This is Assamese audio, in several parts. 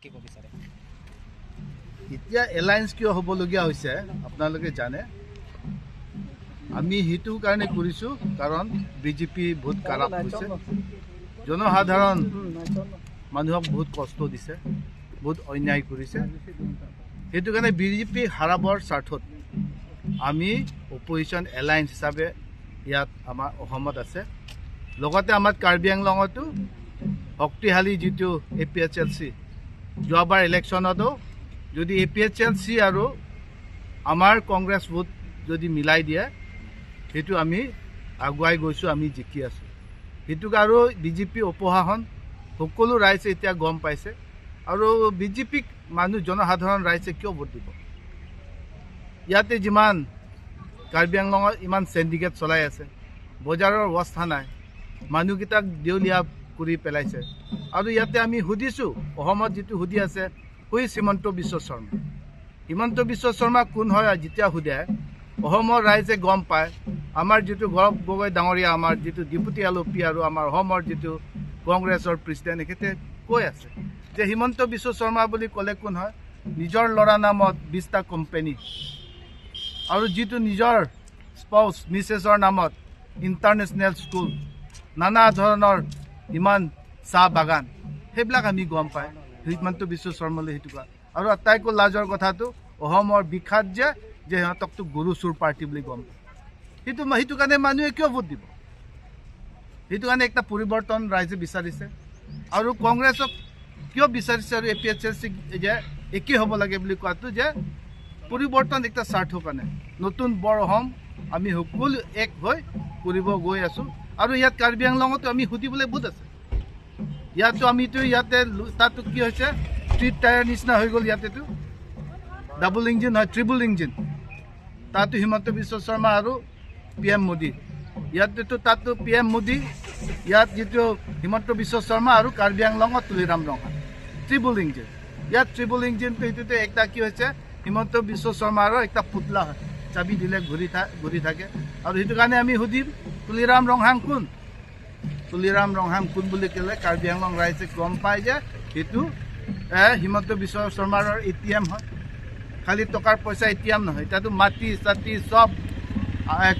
কি ক'ব বিচাৰে? এতিয়া এলায়েন্স কিয় হ'বলগীয়া হৈছে আপোনালোকে জানে। আমি সেইটো কাৰণে কৰিছোঁ, কাৰণ বিজেপি বহুত কাৰাপ্ট হৈছে, জনসাধাৰণ মানুহক বহুত কষ্ট দিছে, বহুত অন্যায় কৰিছে। সেইটো কাৰণে বিজেপি হাৰাবৰ স্বাৰ্থত আমি অপজিশ্যন এলায়েন্স হিচাপে ইয়াত আমাৰ অসমত আছে। লগতে আমাৰ কাৰ্বি আংলঙতো শক্তিশালী যিটো এপিএইচএলচি, যোৱাবাৰ ইলেকশ্যনতো যদি এপিএইচএলচি আৰু আমাৰ কংগ্ৰেছ ভোট যদি মিলাই দিয়ে, সেইটো আমি আগুৱাই গৈছোঁ, আমি জিকি আছোঁ। সেইটোক আৰু বিজেপি অপশাসন সকলো ৰাইজে এতিয়া গম পাইছে। আৰু বিজেপিক মানুহ, জনসাধাৰণ ৰাইজে কিয় ভোট দিব? ইয়াতে যিমান কাৰ্বি আংলঙত ইমান চেণ্ডিকেট চলাই আছে, বজাৰৰ অৱস্থা নাই, মানুহকেইটাক দেউলীয়া কৰি পেলাইছে। আৰু ইয়াতে আমি সুধিছোঁ, অসমত যিটো সুধি আছে, "Who is Himanta Biswa Sarma?" Himanta Biswa Sarma কোন হয় যেতিয়া সোধে, অসমৰ ৰাইজে গম পায়। আমাৰ যিটো গৌৰৱ গগৈ ডাঙৰীয়া, আমাৰ যিটো ডিপুটি এলঅ'পি আৰু আমাৰ অসমৰ যিটো কংগ্ৰেছৰ প্ৰেচিডেণ্ট, তেখেতে কৈ আছে যে হিমন্ত বিশ্ব শৰ্মা বুলি ক'লে কোন হয়? নিজৰ ল'ৰা নামত 20টা কোম্পানী আৰু যিটো নিজৰ স্পাউচ মিছেছৰ নামত ইণ্টাৰনেশ্যনেল স্কুল, নানা ধৰণৰ ইমান চাহ বাগান, সেইবিলাক আমি গম পায় হিমন্ত বিশ্ব শৰ্মালৈ সেইটো কোৱা। আৰু আটাইতকৈ লাজৰ কথাটো, অসমৰ বিখ্যাত যে যে সিহঁতকতো গৰু চোৰ পাৰ্টি বুলি গম পায়। সেইটো কাৰণে মানুহে কিয় ভোট দিব? সেইটো কাৰণে একটা পৰিৱৰ্তন ৰাইজে বিচাৰিছে। আৰু কংগ্ৰেছক কিয় বিচাৰিছে আৰু এপিএইচএলচি যে একেই হ'ব লাগে বুলি কোৱাটো যে পৰিৱৰ্তন একটা স্বাৰ্থৰ কাৰণে নতুন বৰ অসম আমি সকলো এক হৈ কৰিব গৈ আছোঁ। আৰু ইয়াত কাৰ্বি আংলঙতো আমি সুধিবলৈ বহুত আছে। ইয়াতো আমিতো ইয়াতে তাতো কি হৈছে, ষ্ট্ৰীট টায়াৰ নিচিনা হৈ গ'ল। ইয়াতেতো ডাবল ইঞ্জিন হয়, ট্ৰিবল ইঞ্জিন। তাতো হিমন্ত বিশ্ব শৰ্মা আৰু পিএম মোদী, ইয়াতেতো তাতো পিএম মোদী, ইয়াত যিটো হিমন্ত বিশ্ব শৰ্মা আৰু কাৰ্বি আংলঙত তুলিৰাম ৰংহাং, ট্ৰিবল ইঞ্জিন। ইয়াত ট্ৰিবল ইঞ্জিনটো সেইটোতে একটা কি হৈছে, হিমন্ত বিশ্ব শৰ্মাৰো একটা পুতলা হয়, চাবি দিলে ঘূৰি থাকে। আৰু সেইটো কাৰণে আমি সুধিম, তুলিৰাম ৰংহাং কোন? তুলিৰাম ৰংহাং কোন বুলি ক'লে কাৰ্বি আংলং ৰাইজে গম পায় যে সেইটো হিমন্ত বিশ্ব শৰ্মাৰ এটিএম হয়। খালি টকাৰ পইচা এটিএম নহয়, তাতো মাটি চাটি চব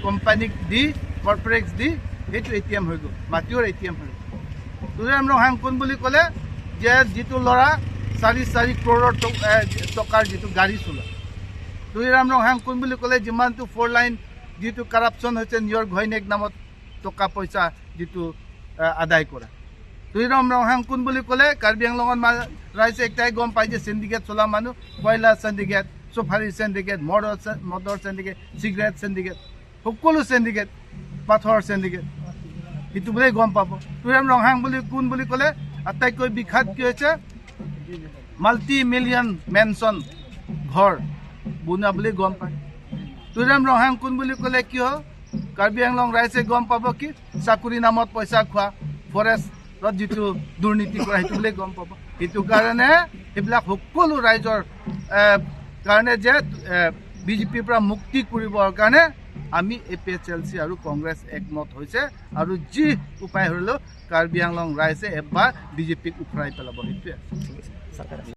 কোম্পানীক দি, কৰ্পৰেটছ দি সেইটো এটিএম হৈ গ'ল, মাটিৰ এটিএম হৈ গ'ল। তুলিৰাম ৰংহাং কোন বুলি ক'লে যে যিটো ল'ৰা 4-4 ক্ৰ'ৰৰ টকাৰ যিটো গাড়ী চলোৱা। তুলিৰাম ৰংহাং কোন বুলি ক'লে যিমানটো ফ'ৰ লাইন যিটো কাৰাপশ্যন হৈছে, নিজৰ ঘৈণীয়েক নামত টকা পইচা যিটো আদায় কৰা। তুলিৰাম ৰংহাং কোন বুলি ক'লে কাৰ্বি আংলঙত ৰাইজে একটাই গম পায় যে চিণ্ডিকেট চলা মানুহ, কয়লা চিণ্ডিকেট, চুপাৰী চিণ্ডিকেট, মদৰ চিণ্ডিকেট, চিগাৰেট চিণ্ডিকেট, সকলো চিণ্ডিকেট, পাথৰ চিণ্ডিকেট, সেইটো বুলিয়েই গম পাব। তুলিৰাম ৰংহাং বুলি কোন বুলি ক'লে আটাইতকৈ বিখ্যাত কি হৈছে, মাল্টি মিলিয়ন মেনশ্যন ঘৰ বনোৱা বুলি গম পায়। তুলিৰাম ৰংহাং কোন বুলি ক'লে কি হ'ল, কাৰ্বি আংলং ৰাইজে গম পাব কি চাকৰি নামত পইচা খোৱা, ফৰেষ্টত যিটো দুৰ্নীতি কৰা, সেইটো বুলিয়ে গম পাব। সেইটো কাৰণে সেইবিলাক সকলো ৰাইজৰ কাৰণে যে বিজেপিৰ পৰা মুক্তি কৰিবৰ কাৰণে আমি এপিএইচএলচি আৰু কংগ্ৰেছ একমত হৈছে। আৰু যি উপায় হ'লেও কাৰ্বি আংলং ৰাইজে এবাৰ বিজেপিক উফৰাই পেলাব, সেইটোৱে। ঠিক আছে, চৰকাৰ।